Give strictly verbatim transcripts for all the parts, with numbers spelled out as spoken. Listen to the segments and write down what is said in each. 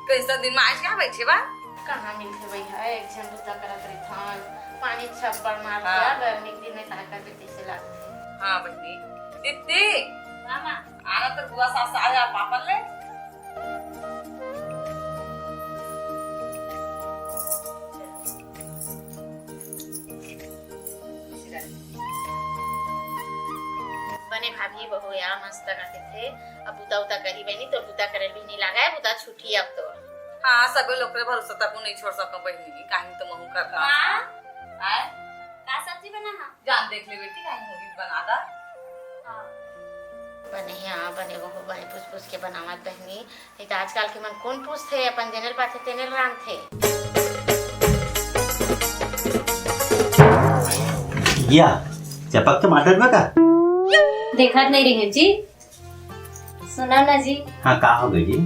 कइसन दिन में आज का बैठे बा? कहाँ मिलथे भैया, एक झन बुता करत रहिथन, पानी छप्पड़ मारथे, हाँ। गर्मी के दिन में का करबे, तइसे लागथे। हाँ बहिनी, दीप्ति, हाँ माँ। आना तो बुआ सास आया पापा ले। बने भाभी बहू या मस्त कथे। अब बुता उता कही बनी तो बुता करे भी नहीं लागा है, बुता छुट्टी अब तो। हाँ, सगो लोग के भरोसा तक नहीं छोड़ सको बहिनी, काहे तो महू करना। माँ। आय? का सब्जी बना हा? जान देख ले बेटी, काहे होगी बना दा। हाँ। बने हाँ, बने बहू, बने पूछ पूछ के बनावत बहिनी। नहीं तो आजकल के मन कौन पूछथे, अपन जेनेल पाथे तेनेल रांधथे। या, चपक टमाटर में का? देखत नहीं रहे जी। सुना ना जी। हाँ, का हो गई जी?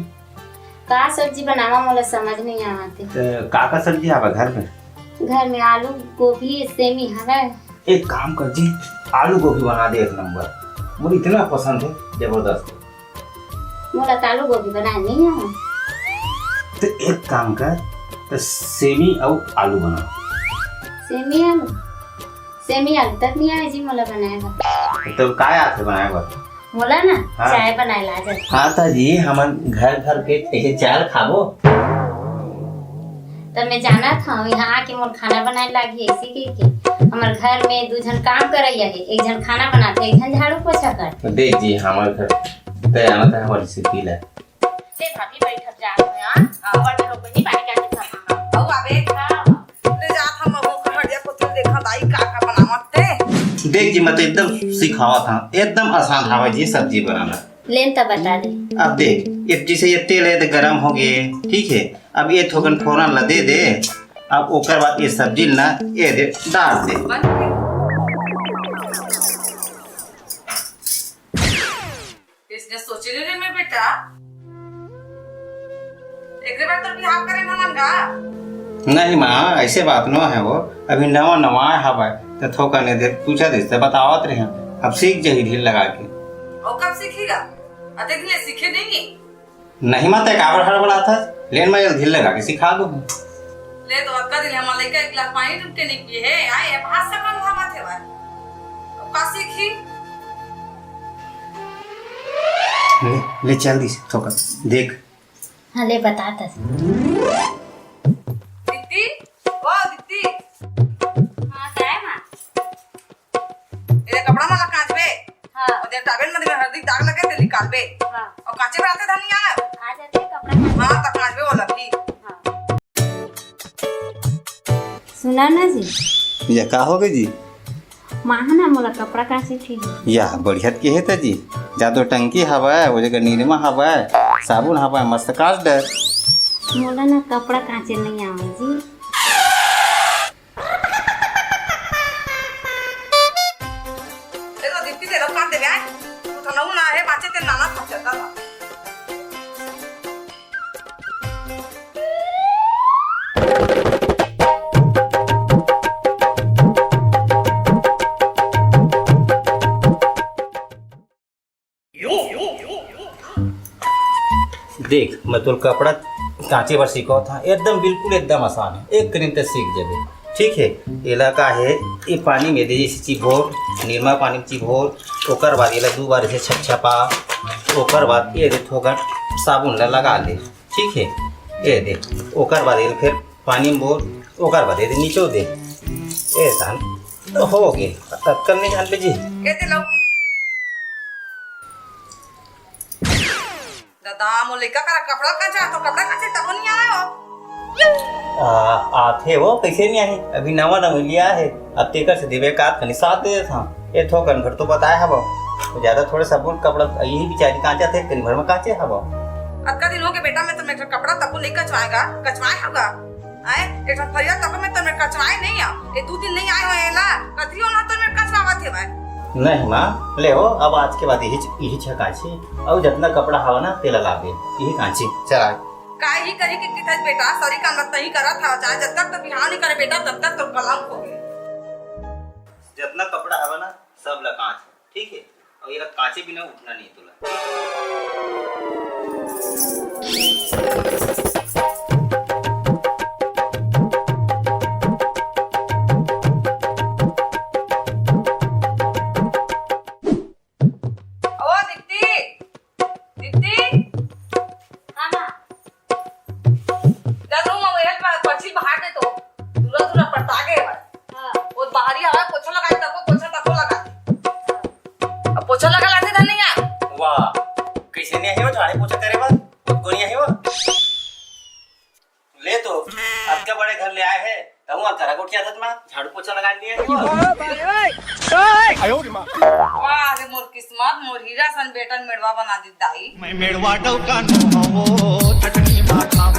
का सब्जी बनावा, मोला समझ नहीं आवत हे। तो का का सब्जी आवा घर में? घर में आलू, गोभी, सेमी हवय। एक काम कर जी, आलू गोभी बना दे एक नंबर। मोला इतना पसंद है, जबरदस्त। मोला तो आलू गोभी बनाए नहीं आवत। तो एक काम कर, तो सेमी अउ आलू बना। सेमी आलू? सेमी आलू तक नहीं आए जी मोला बनाए बर। तो का आथे बनाए बर? मोला ना हाँ। चाय बनाए ला जाए। हाँ त जी, हमन घर घर के ऐसे चाय खाबो। त मैं जानत हूँ, यहाँ आके मोर खाना बनाए लागी ऐसे के, के। हमर घर में दू झन काम करैया हे, एक झन खाना बनाथे, एक झन झाड़ू पोछा करथे। देख जी, हमर घर त जानत है, हमर सिटी ला। ले भाभी, बैठब जात हो यार। हाँ। बड़े हो गई, बारी का के खाना। अउ आबे। हाँ। ले जात हम, वो हटिया कोथल देखा दाई का का बनावत ते। देख जी, मैं तो एकदम सिखावत हूँ, एकदम आसान हवे जी सब्जी बनाना। लेन त बता दे। अब देख, ये जैसे ये तेल है तो गरम हो गए, ठीक है। अब ये थोकन फोरन ला दे दे। अब ओकर बाद ये सब्जी ला ये दे डाल दे। बन गए। इसने सोचे नहीं रे मैं बेटा, एकरे बाद तोर बिहाव करे हमन का? नहीं माँ, ऐसे बात नो है वो, अभी नवा नवा हवा है, तो थोका ने दे पूछा दे, तो बतावत रहे, अब सीख जाही ढील लगा के। और कब सीखेगा? अते दिन ले सीखे नहीं है। नहीं माँ, ते काबर हड़बड़ात हस? लेन मैं ढील लगा के सिखा दूँ। ले तो अतका दिन हमर लइका एक गिलास पानी ढूंढ के नहीं पिए हे, आए अब हाथ से कौन घामा थे भाई? अब का सीखी? ले, ले चल दी थोका, देख। हाँ, ले बता दस। दीदी, ओ दीदी। हाँ, काय माँ? एदे कपड़ा मन ला कांचबे। हाँ। अउ जे टावेल मन में हरदी दाग लगे ते निकालबे। हाँ। अउ कांचे बर आथे धनिया। आ जाथे कपड़ा कांचे। हाँ, त कांचबे ओला भी। हाँ। सुना ना जी। या का हो गए जी? माँ ह ना मोला कपड़ा कांचे थे। या बढ़िया के हे त जी। जा तो टंकी हवय, वो जगह निरमा हवय, साबुन हवय, मस्त कांच डर। मोला ना कपड़ा कांचे नहीं आवे जी। ए तो दीप्ति तेरे कान देवे आए। तू तो नऊ ना है, बाचे ते नाना था चलता था। देख, मैं तोर कपड़ा कांचे बर सिखावत हंव, एकदम, बिल्कुल एकदम आसान है, एक करीन ते सीख जाबे, ठीक है। एला का है, ये पानी में दे, जैसे चिभोर, निरमा पानी में चिभोर, ओकर बाद एला दू बार ऐसे छपछपा, ओकर बाद ये दे थोकन साबुन ला लगा ले, ठीक है। ये दे, ओकर बाद ये फिर पानी में बोर, ओकर बाद ये दे निचो दे, ऐसा हो गे। तत्कल नहीं जान पे जी। ए दे लो। दादा, मोर लइका करा कपड़ा कांचा, तो कपड़ा कांचे तको नहीं आए हो। आ, आथे वो, कैसे नहीं आही? अभी नवा नवा लिया है, अब तेकर से देवे का कनी साथ दे था। ये थोकन भर तो बताए हबो, ज्यादा थोड़े सबून कपड़ा यही बिचारी कांचा थे, कनी भर में कांचे हबो। अतका दिन हो गए बेटा, मैं तो मेरे कपड़ा तको नहीं कचवाएगा, कचवाए होगा। आए, एक ठन फरिया तको मैं तो मेरे कचवाए नहीं आ। ये दू दिन नहीं आए हो एला, कतरी ओला तो मेरे कचवावत हे भाई। नहीं माँ, ले हो, अब आज के बाद यही, यही छह कांची, और जितना कपड़ा हवा ना, तेला ला दे, यही कांची, चल आ। काहे ही करी के किथस बेटा, सरी काम तही करत हव, चाहे जब तक तो बिहाव नहीं करे बेटा, तब तक तो कलंक हो गए। जितना कपड़ा हवा ना, सब ला कांच, ठीक है? और ये ला कांचे बिना उठना नहीं तोला। वाह रे मोर किस्मत, मोर हीरा सन बेटन मेड़वा बना दी दाई। मैं मेड़वा डौका नो हवो, चटनी माथा